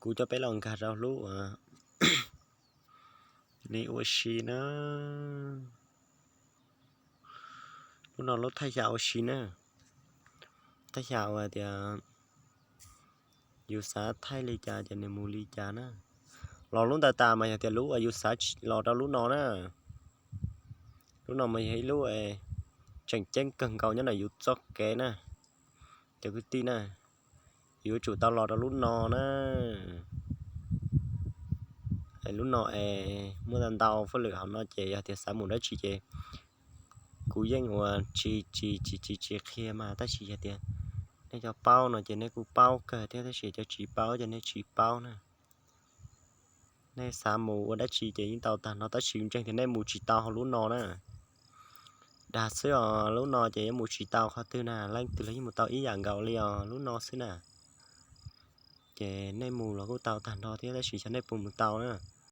Kuv coj peb los nkag rau lub, li ua si na. Lub no lub thaj xya ua si na. Thaj xya uas tias yus xav thaij li cas ces nws mus li cas na. Los lub ntawd tas mas yog tias lub uas yus xav los rau lub no na. Lub no mas yog ib lub tseem ceeb kawg nkaus nyob ntawm yus txoj kev na. Cov kwv tij na, yuav tsum tau los rau lub no na. Lub no es muaj ntau ntau faj lwm hauv no ces yog tias xav mus dab tsi ces kuv yeej ua tsis tsis tsis tsis tsis qhia mas tab sis yog tias nej cov paub no ces nej kuj paub kawg thiab, tab sis cov tsis paub ces nej tsis paub na. Nej xav mus ua dab tsi ces yeej tau tag nrho, tab sis ntseeg tias nej mus tsis tau hauv lub no na. Dag xwb os, lub no ces yuav mus tsis tau qhov twg na, leej twg los yeej mus tau ib yam nkaus li os, lub no xwb na. Ces nej mus los kuj tau tag nrho thiab, tab sis xyov nej puas mus tau na.